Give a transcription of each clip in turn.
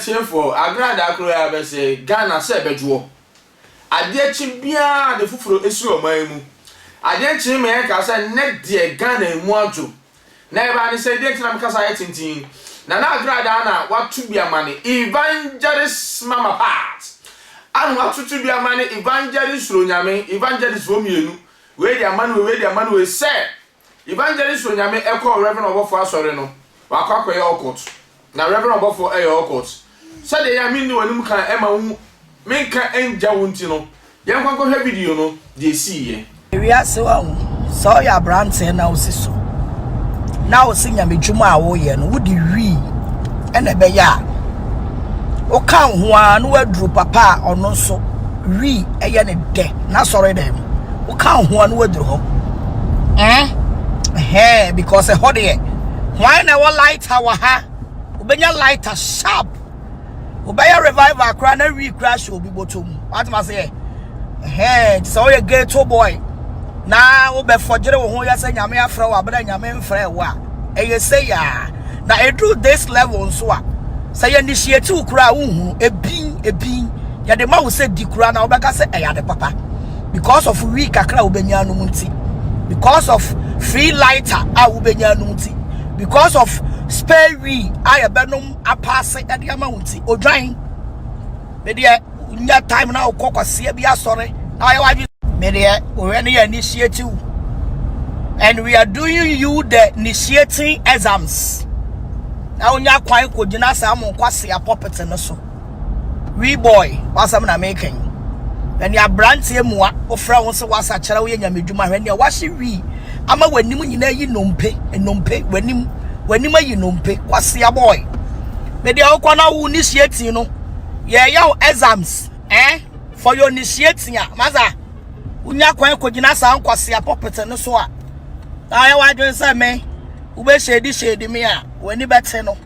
Atiefoɔ, agradaa koraa bɛsɛe Ghana sɛ ɛbɛdwoɔ. Adeɛ kye biara ade foforɔ ɛsi ɔman yi mu. Adeɛ nkyee ma yɛnkaa sɛ nnɛ deɛ Ghana emu adwo. Na ɛbaa ne sɛ, deɛ nti na mekasa ayɛ tenten yi, Nana Agradaa na wato bi ama ne Evangelist Mama Pat. Ana watoto bi ama ne Evangelist Suro Nyame, Evangelist foɔ mmienu, wei de ama no wei, wei de ama no wei, sɛ Evangelist Onyame kɔɔ Rev. Ɔbɔfoɔ asɔre no, wakɔ akɔyɛ occult. Na Rev. Ɔbɔfoɔ yɛ occult. Sɛdeɛ ɛyɛ a menni w'anim kan mma wo, menka ngya wo nti no, yɛnkɔ nkɔhwɛ video no, deɛ ɛsiiɛ. Ewiase wahu, sɛ ɔyɛ aberanteɛ na wosi so na wosi nyame dwuma a woyɛ no wode wii ɛna ɛbɛyɛ a woka wo ho ara na woaduru papa a ɔno nso wii ɛyɛ ne dɛ n'asɔre dɛm woka wo ho ara na woaduru hɔ ɛn ɛhɛn because ɛhɔ deɛ hwan na ɛwɔ lighter wɔ ha wobɛnya lighter sharp wobɛyɛ revival koraa na wii koraa hyɛ obi bɔtɔ mu watoma sɛ ɛhɛn sɛ woyɛ ghetto boy na wobɛfɔgyere wo ho yɛ sɛ Nyame afrɛ wo abere Nyame mfrɛ wo a ɛyɛ sɛ yaa na ɛduru this level nso a sɛ yɛ initiate wo koraa wohunu ebin ebin yɛde ma wo sɛ di koraa na wobɛka sɛ ɛyɛ ade papa because of wii kakra a wobɛnya no mu nti, because of free lighter a wobɛnya no mu nti, because of spare wii a yɛbɛnom apaase ɛde ama wo nti. Odwan medeɛ nya time na wokɔ kwaseɛ bi asɔre na ayɛ wadwe medeɛ wohwɛ ne yɛ initiate wo and we are doing you the initiating exams na wonya kwan kɔgyina saa mo nkwasea pulpit no so. Wee boy, wasɛm na meka yi. Ɛne aberanteɛ mua wofrɛ wo sɛ wasa kyerɛ woyɛ nyamedwuma hwɛ nea wahye wii ama w'anim nyinaa yi nnompe nnompe w'anim w'anim ayi nnompe. Kwasea boy, medeɛ wokɔ na wo initiating no yɛyɛ wo exams for your initiating a masa wonya kwan kɔgyina saa nkwasea pulpit no so a na ayɛ w'adwene sɛ me wobɛhyɛdi hyɛdi me a w'ani bɛte no.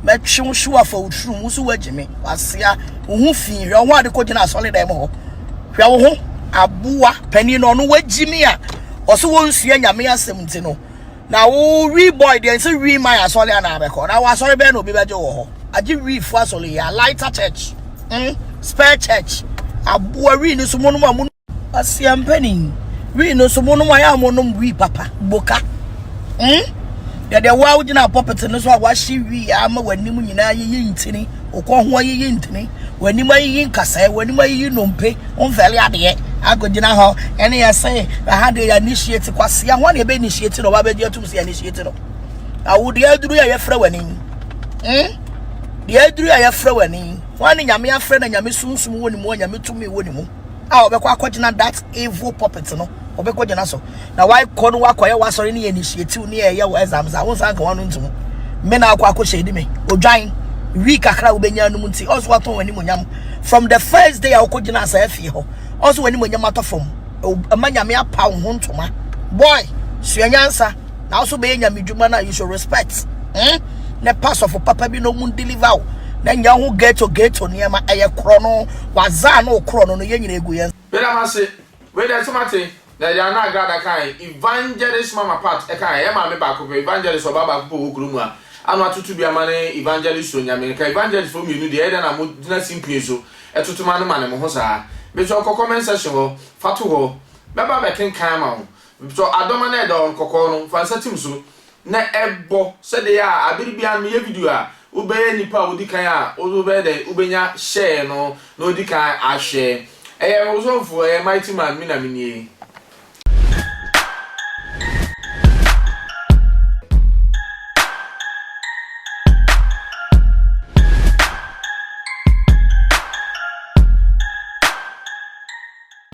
Mɛtwe wo hyew afa wo tirim wo so woagye me wasea wo ho fi. Hwɛ wo ho ade kɔgyina asɔre dɛm hɔ, hwɛ wo ho aboa panin no ɔno wagyi me a ɔso wɔnsua Nyame asɛm nti no na wo wii boy deɛ sɛ wii man asɔre anaa bɛkɔ na wo asɔre bɛn na obi bɛgye wɔ hɔ agye wii fo asɔre yi a lighter church, spare church aboa wii no so mo nom a mo asia mpanin wii no so mo nom ayɛ a mo nom wii papa boka. Yɛde wo a wogyina pulpit no so a wahye wii ama w'anim nyinaa yiyi ntini, wokɔ ho ayiyi ntini, w'anim ayiyi nkasɛɛ, w'anim ayiyi nnompe, womfɛle adeɛ akɔgyina hɔ ɛne yɛ sɛ ɛha deɛ yɛ initiate kwasea ho ne ɛbɛ initiate no wabɛgye atum sɛ yɛ initiate no awo deɛ aduru yɛ yɛfrɛ w'ani, Deɛ aduru yɛ yɛfrɛ w'ani wɔn ne Nyame afrɛ na Nyame sunsum wɔ ne mu a Nyame tumi wɔ ne mu a ɔbɛkɔ akɔgyina that evil pulpit no ɔbɛkɔ gyina so na wakɔ no wakɔyɛ wasɔre ne yɛ initiate ne yɛ yɛ wɔ exams a wonsan ka wɔn ntom me na akɔ akɔhyɛ edi me odwan wii kakra wobɛnya no mu nti ɔso watɔn w'anim onyam from the first day a wokɔ gyina asa afie hɔ ɔso w'anim onyam atɔ fam ɛma Nyame apa wo ho ntoma. Boy, sua nyansa na also bɛyɛ Nyame dwuma na you should respect, Ne pasɔfo papa bi na ɔmu deliver wo na nya ho ghetto ghetto nneɛma ɛyɛ korɔ no waza no korɔ no no yɛ nyina egu yɛn. Meda mo ase. Wei deɛ nso mate. Na deɛ Ana Agrada kae, Evangelist Mama Pat kae, ɛyɛ maame baako pɛ, Evangelist ɔbaa baako pɛ wɔ kurom a ano atoto bi ama ne Evangelist Onyame. Nka Evangelist foɔ mmienu deɛ, ɛyɛ dɛn na mo gyina simpie so toto ma no ma ne mo ho saa? Mesrɛ wo kɔ comment section hɔ, fa to hɔ. Mɛba abɛkenkan ama wo. Mesrɛ wo adɔma no a ɛda hɔ no, kɔkɔɔ no, fa nsa tim so na ɛbɔ sɛdeɛ a abere biara no meyɛ video a, wobɛyɛ nipa a odi kan a wobɛyɛ dɛn, wobɛnya share no na odi kan ahwɛ. Ɛyɛ wo sɔfo, ɛyɛ Mighty Man, me na menie.